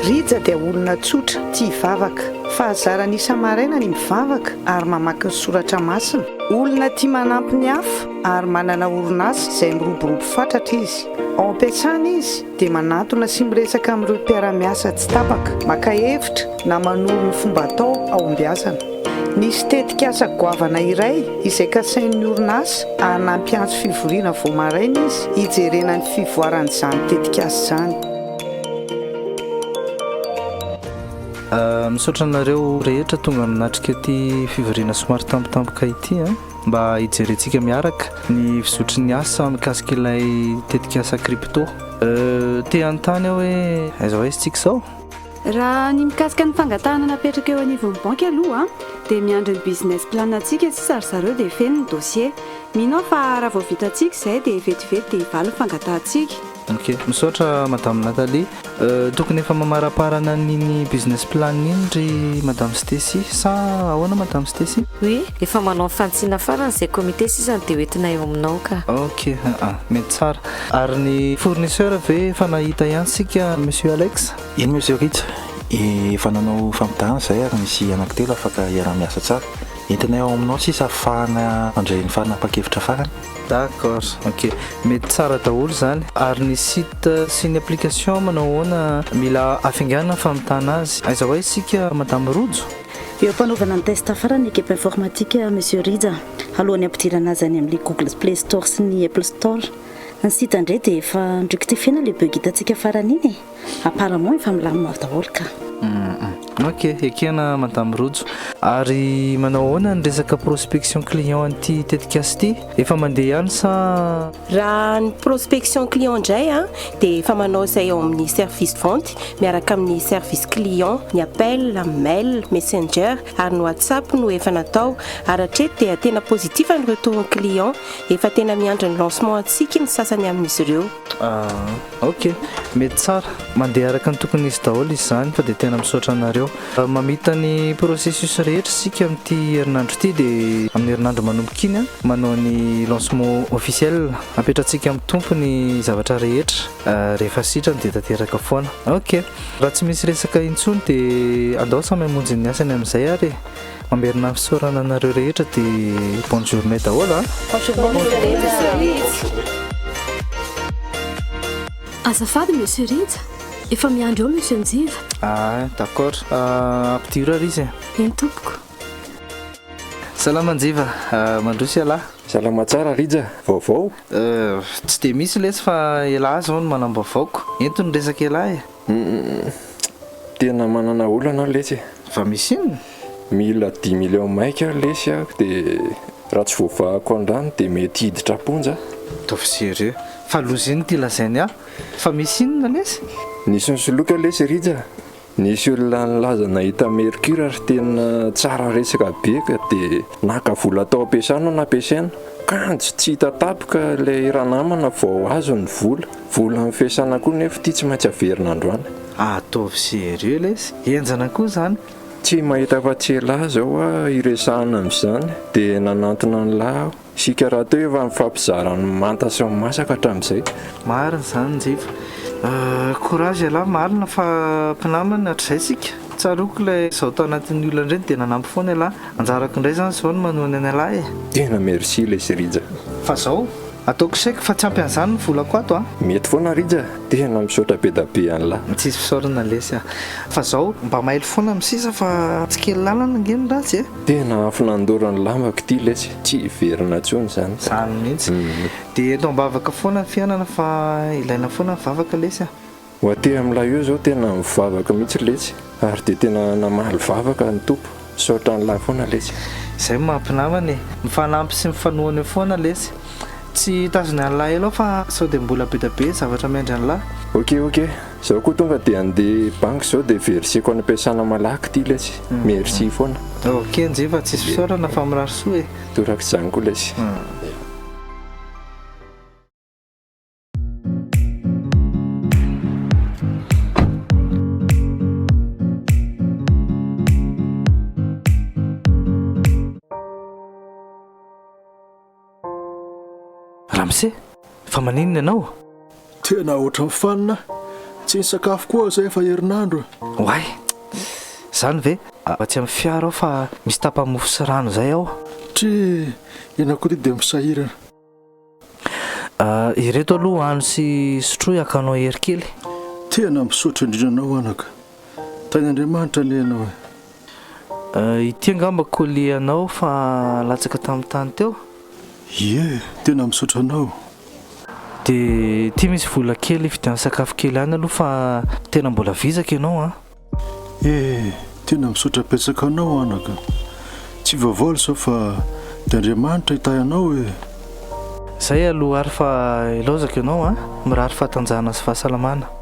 Rija dia olona tsotra, tia vavaka. Fahazarany isa-maraina ny mivavaka ary mamaky ny soratra masina. Olona tia manampy ny hafa ary manana orinasa izay miroborobo fatratra izy. Ao am-piasana izy dia manantona sy miresaka amin'ireo mpiara-miasa tsy tapaka, maka hevitra na manoro ny fomba atao hahombiazana. Nisy tetikasa goavana iray izay kasain'ny orinasa ary nampiantso fivoriana vao maraina izy hijerena ny fivoaran'izany tetikasa izany. Misaotra anareo rehetra tonga nanatrika ity fivoriana somary tampotampoka ity mba hijerentsika miaraka ny fizotry ny asa mikasika ilay tetikasa crypto. Te hanontany aho hoe aiza ho aiza isika izao? Raha ny mikasika ny fangatahana napetraka eo anivon'ny banky aloha dia miandry ny business plan antsika sisa ry zareo dia feno ny dossier. Mino aho fa raha vao vitantsika izay dia vetivety dia hivaly ny fangatahantsika. Ok, misaotra Madame Nathalie. Tokony efa mamaraparana an'iny business plan iny ry Madame Stacy sa ahoana Madame Stacy? Oui, efa manao ny fanitsiana farany izay comité sisa no dia ho entina eo aminao ka. Ok, aa, mety tsara. Ary ny fournisseur ve efa nahita ihany isika Monsieur Alex? Eny Monsieur Rija, efa nanao fampitahana izahay ary misy anankitelo afaka hiaraha-miasa tsara. Entinay ao aminao sisa ahafahana mandray ny fanapahan-kevitra farany. D'accord, ok. Mety tsara daholo izany. Ary ny site sy ny application manao ahoana? Mila hafainganina ny famitana azy. Aiza ho aiza isika Madame Rojo? Eo am-panaovana ny test farany ny ekipa informatique Monsieur Rija, alohan'ny hampidirana azy any amin'ny Google Play Store sy ny Apple Store. Ny site indray dia efa norectifier-na ilay bug hitantsika farany iny e! Apparemment efa milamina daholo ka. Humm ok, ekena Madame Rojo. Ary manao ahoana ny resaka prospection client an'ity tetikasa ity? Efa mandeha ihany sa? Raha ny prospection client indray dia efa manao izay ao amin'ny service vente miaraka amin'ny service client, ny appel, mail, messenger ary ny whatsapp no efa natao ary hatreto dia tena positif ny retour ny client, efa tena miandry ny lancement antsika ny sasany amin'izy ireo. Ah ok, mety tsara. Mandeha araka ny tokony izy daholo izy izany fa dia tena misaotra anareo. Mamita ny processus rehetra isika amin'ity herinandro ity dia amin'ny herinandro manomboka iny manao ny lancement officiel. Apetratsika amin'ny Tompo ny zavatra rehetra, rehefa sitrany dia tanteraka foana. Ok, raha tsy misy resaka intsony dia andao samy hamonjy ny asany amin'izay ary e. Mamerina ny fisaorana anareo rehetra dia bonne journée daholo a! Bonne journée Monsieur Rija. Azafady Monsieur Rija, efa miandry eo Monsieur Njiva. Ah d'accord, ampidiro ary izy e. Eny tompoko. Salama Njiva, mandroso ialahy. Salama tsara Rija, vaovao? Tsy dia misy lesy fa ialahy izao no manam-baovaoko. Ento ny resaka ialahy e. Humm tena manana olana aho lesy e. Fa misy inona? Mila dix millions maika aho lesy a, dia raha tsy voavahako androany dia mety hiditra am-ponja aho. Ataovy sérieux. Fa loza inona ity lazainy ahy? Fa misy inona lesy? Nisy nisoloky aho lesy Rija a. Nisy olona nilaza nahita mercure ary tena tsara resaka be ka dia naka vola tao am-piasana aho nampiasaina. Kanjo tsy hita tampoka ilay ranamana vao azo ny vola. Vola amin'ny fiasana koa nefa ity tsy maintsy averina androany. Ataovy sérieux lesy, henjana koa izany. Tsy mahita afa-tsy elah izao aho hiresahana amin'izany dia nanantona an'lah aho. Isika rahateo efa nifampizara ny manta sy ny masaka hatramin'izay. Marina izany Njiva. Courage ialahy marina fa mpinamana hatrizay isika. Tsaroako ilay izaho tao anatin'ny olana ireny dia nanampy foana ialahy. Anjarako indray izany izao ny manohana an'ialahy e. Tena merci lesy Rija. Fa zao, Ataoko chèque fa tsy ampy an'izany ny volako ato a! Mety foana Rija a! Tena misaotra be da be an'lah. Tsisy fisaorana lesy a! Fa zao, mba mailo foana amin'ny sisa fa tsy kely lalana ange ny ratsy e! Tena afo nandoro ny lambako ity lesy, tsy hiverina intsony izany. Zany mihitsy. Dia ento am-bavaka foana ny fiainana fa ilaina foana ny vavaka lesy a! Ho aty amin'ilay eo zao tena mivavaka mihitsy letsy ary dia tena namaly vavaka ny Tompo, misaotra an'lah foana letsy. Izay no maha mpinamana e! Mifanampy sy mifanohana eo foana lesy. Tsy hitazona an'lah ela ao fa sao dia mbola be dia be ny zavatra miandry an'lah. Ok ok, zaho koa tonga dia andeha banky zao dia verseko any ampiasana malaky ity lesy, merci foana. Ok njy fa tsisy fisaorana fa mirary soa e! Torak'izany koa lesy. Ramose, fa maninona ianao? Tena ohatran'ny fanina. Tsy nisakafo koa aho izay efa herinandro e. Oay! Izany ve? Atsy amin'ny fiara ao fa misy tapa-mofo sy rano izay ao. Try, ianao koa ity dia misahirana. Ireto aloha hano sy sotroy hakanao hery kely. Tena misaotra indrindra anao anaka. Tahin'Andriamanitra anie ianao e. Ity angamba colis anao fa latsaka tamin'ny tany teo. Ie, tena misaotra anao. Dia ity misy vola kely hividiano sakafo kely ihany aloha fa tena mbola vizaka ianao an. Eh, tena misaotra betsaka anao anaka. Tsy vaovao izao fa dia Andriamanitra hitahy anao e. Zay aloha ary fa ilaozako ianao an. Mirary fahatanjahana sy fahasalamana.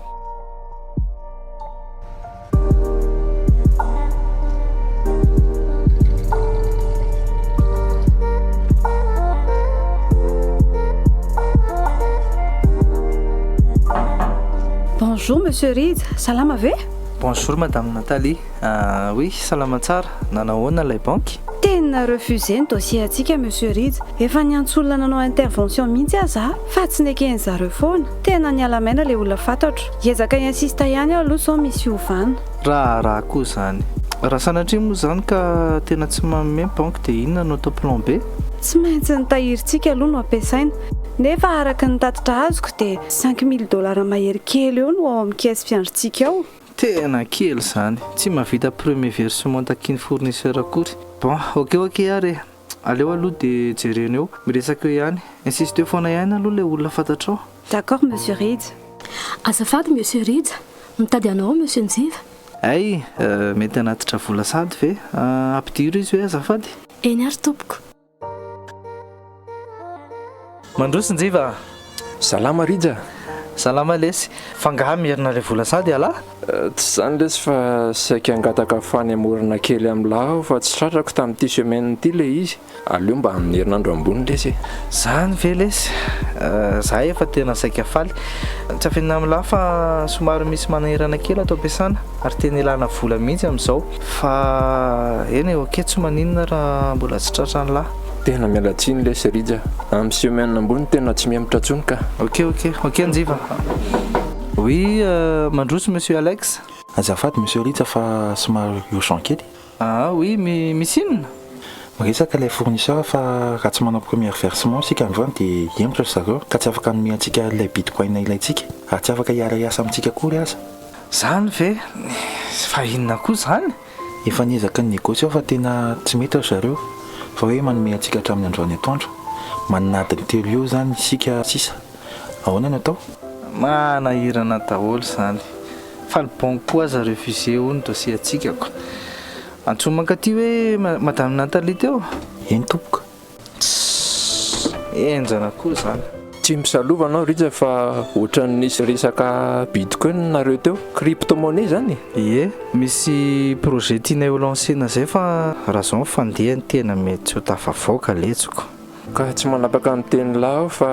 Bonjour Monsieur Rija, salama ve? Bonjour Madame Nathalie, oui salama tsara, nanao ahoana ilay banky? Tena refusé ny dossier antsika Monsieur Rija, efa niantso olona nanao intervention mihitsy aza aho fa tsy neken'ny zareo foana, tena niala maina ilay olona fantatro. Hiezaka hi-insiste ihany aho aloha sao misy fiovana. Raharaha koa izany. Raha sanatria moa izany ka tena tsy manome ny banky dia inona no atao plan B? Tsy maintsy ny tahirintsika aloha no ampiasaina. Nefa araka ny tatitra azoko dia 5000 dollars mahery kely eo no ao amin'ny caisse fiandrintsika ao. Tena kely izany. Tsy mahavita premier versement takian'ny fournisseur akory. Bon, ok ok ary e. Aleo aloha dia jerena eo. Miresaka eo ihany. Insisteo foana ihany aloha ilay olona fantatrao. D'accord Monsieur Rija. Azafady Monsieur Rija, mitady anao ao Monsieur Njiva. Hay, mety hanatitra vola sady ve? Ampidiro izy hoe azafady. Eny ary tompoko. Mandroso Njiva a! Salama Rija! Salama lesy! Fa angaha mierina ilay vola sady ialahy? Tsy izany lesy fa saika hangataka fanemorana kely amin'lah aho fa tsy tratrako tamin'ity semaine ity ilay izy. Aleo mba amin'ny herinandro ambony lesy e! Zany ve lesy? Za efa tena saika faly. Tsy afenina amin'lah fa somary misy manahirana kely ato am-piasana ary tena ilana vola mihitsy amin'izao. Fa eny e, ok tsy maninona raha mbola tsy tratran'lah. Tena miala tsiny lesy Rija a! Amin'ny semaine ambony tena tsy mihemotra intsony ka! Ok ok, ok Njiva. Oui, mandroso Monsieur Alex. Azafady Monsieur Rija fa somary urgent kely. Ah oui, misy inona? Miresaka ilay fournisseur fa raha tsy manao premier versement isika androany dia hihemotra ry zareo ka tsy afaka hanome antsika ilay bitcoin ilaintsika ary tsy afaka hiara-hiasa amintsika akory aza. Zany ve? Fa inona koa zany? Efa niezaka ni-negocier aho fa tena tsy mety ry zareo fa hoe manome antsika hatramin'ny androany atoandro. Manana adiny telo eo izany isika sisa. Ahoana no atao? Manahirana daholo izany. Fa ny banque koa aza refusé hono dossier antsika ko. Antsoy mankaty hoe madame Nathalie teo. Eny tompoko. Tssss. Henjana koa izany. Tsy misalovana aho Rija fa ohatran'ny nisy resaka bitcoin nareo teo. Crypto monnaie zany e? Ie, misy projet tianay ho lancer-na izay fa raha izao ny fandehany tena mety tsy ho tafavoaka letsiko. Ka tsy manapaka ny tenin'lah aho fa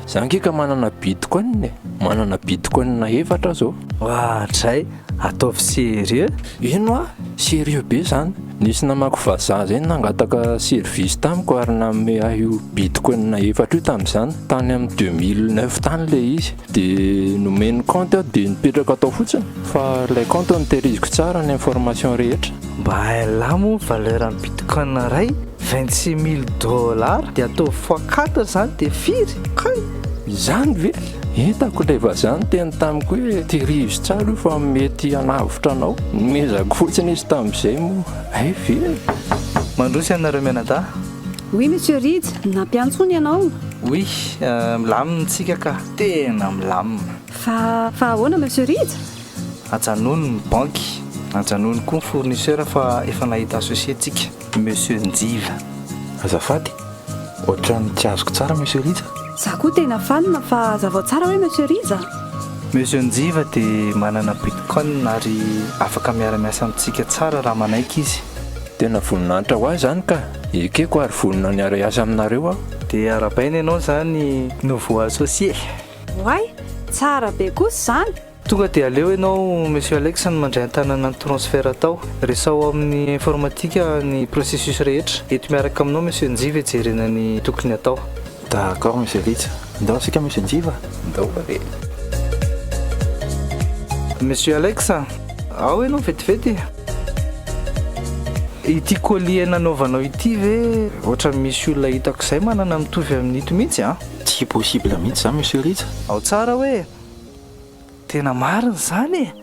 za ange ka manana bitcoin e! Manana bitcoin efatra aho zao. Oadray! Ataovy sérieux! Ino hoa? Sérieux be zany! Nisy namako vazaha zay nangataka service tamiko ary nanome ahy io bitcoin efatra io tamin'izany, tany amin'ny 2009 tany le izy. De nomeny compte aho de nipetraka tao fotsiny fa ilay compte notehiriziko tsara ny information rehetra. Mba hain'lah moa ny valeur an'ny bitcoin iray? 26000 dollars dia ataovy fois quatre zany dia firy? Kay! Izany ve? Hitako ilay vazaha niteny tamiko hoe tehirizo tsara io fa mety hanavotra anao. Nomezako fotsiny izy tamin'izay moa. Hay ve e! Mandroso ianareo mianadahy? Oui monsieur Rija, nampiantso hono ianao? Oui, milamina tsika ka, tena milamina. Fa, fa ahoana monsieur Rija? Ajanony ny banky, ajanony koa ny fournisseur fa efa nahita associé tsika. Monsieur Njiva. Azafady, ohatran'ny tsy azoko tsara Monsieur Rija? Za koa tena fanina fa hazavao tsara hoe Monsieur Rija? Monsieur Njiva dia manana bitcoin ary afaka miara-miasa amintsika tsara raha manaiky izy. Tena voninahitra ho ahy izany ka! Ekeko ary vonona ny hiara-hiasa aminareo aho. Dia arahabaina ianao izany nouveau associé. Oay! Tsara be kosa izany! Tonga dia aleo ianao Monsieur Alex no mandray an-tanana ny transfert atao. Resaho amin'ny informatique ny processus rehetra. Eto miaraka aminao Monsieur Njiva hijerena ny tokony atao. D'accord Monsieur Rija. Ndao isika Monsieur Njiva. Ndao ary e. Monsieur Alex, ao ianao vetivety. Ity collier nanaovanao ity ve ohatran'ny misy olona hitako izay manana mitovy amin'ito mihitsy an? Tsy possible mihitsy izany Monsieur Rija. Ao tsara hoe tena marina izany e!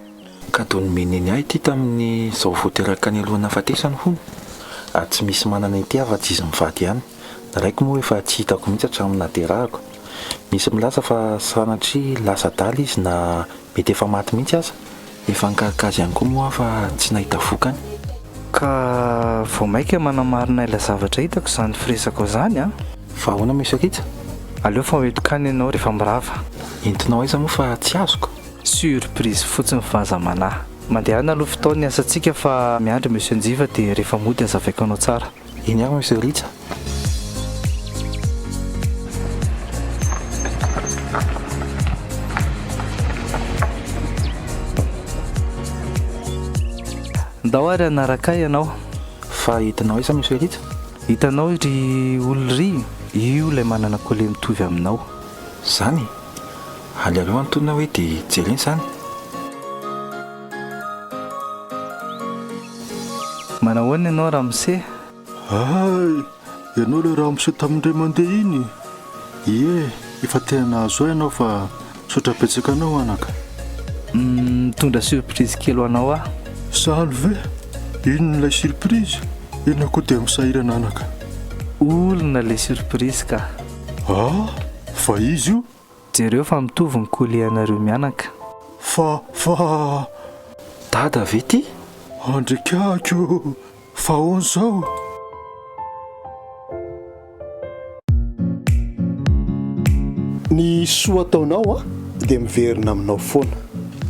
Cadeau nomen'i Neny ahy ity tamin'ny izao vao teraka any alohan'ny nahafatesany hono. Ary tsy misy manana ity afa-tsy izy mivady ihany. Ny raiko moa efa tsy hitako mihitsy hatramin'ny nahaterahako. Misy milaza fa sanatria lasa adala izy na mety efa maty mihitsy aza. Efa nikaroka azy ihany koa moa aho fa tsy nahita vokany. Ka vao maika manamarina ilay zavatra hitako izany firesakao izany an! Fa ahoana Monsieur Rija? Aleo fa ho entiko any ianao rehefa mirava. Entinao aiza moa fa tsy azoko? Surprise fotsiny fa aza manahy. Mandehana aloha fitao ny asantsika fa miandry Monsieur Njiva dia rehefa mody azavaiko anao tsara. Eny ary Monsieur Rija. Ndao ary hanaraka ahy ianao. Fa entinao aiza Monsieur Rija? Hitanao iry olona iry? Io ilay manana collier mitovy aminao. Zany e? Aleo antonona hoe dia jerena izany. Manahoana ianao ramose? Hay! Ianao ilay ramose tamin'indray mandeha iny? Ie, efa tena nahazo ahy ianao fa misaotra betsaka anao anaka. Mitondra surprise kely ho anao aho. Izany ve? Inona ilay surprise? Inona koa dia misahirana anaka. Olona ilay surprise ka. Ah! Fa izy io? Jereo fa mitovy ny colis anareo mianaka. Fa, fa. Dada ve ty? Andrikako ô! Fa ahoana izao? Ny soa ataonao dia miverina aminao foana.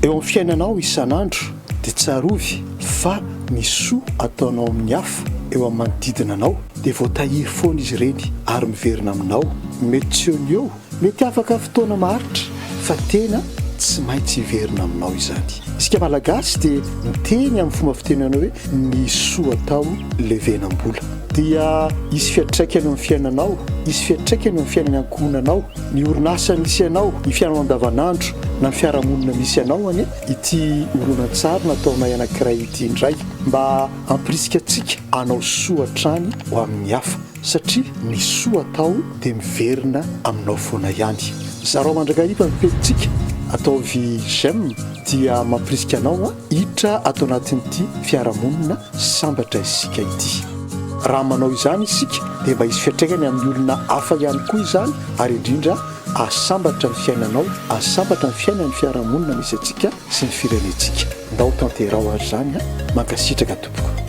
Eo amin'ny fiainanao isan'andro dia tsarovy fa ny soa ataonao amin'ny hafa eo amin'ny manodidina anao dia voatahiry foana izy ireny ary miverina aminao. Mety tsy eo ny eo Mety afaka fotoana maharitra fa tena tsy maintsy hiverina aminao izany. Isika Malagasy dia miteny amin'ny fomba fitenenana hoe ny soa atao levenam-bola. Dia hisy fiantraikany eo amin'ny fiainanao, hisy fiantraikany eo amin'ny fiainan'ny ankohonanao, ny orinasa misy anao, ny fiainanao andavanandro na ny fiarahamonina misy anao anie ity horonantsary nataonay anankiray ity indray mba hampirisika antsika hanao soa hatrany ho amin'ny hafa. Satria ny soa atao dia miverina aminao foana ihany. Zarao mandrakariva ny pejintsika, ataovy j'aime dia mampirisika anao hiditra ato anatin'ity fiarahamonina sambatra isika ity. Raha manao izany isika dia mba hisy fiantraikany amin'ny olona hafa ihany koa izany ary indrindra hahasambatra ny fiainanao, hahasambatra ny fiainan'ny fiarahamonina misy antsika sy ny firenentsika. Ndao tanteraho ary izany an! Mankasitraka tompoko.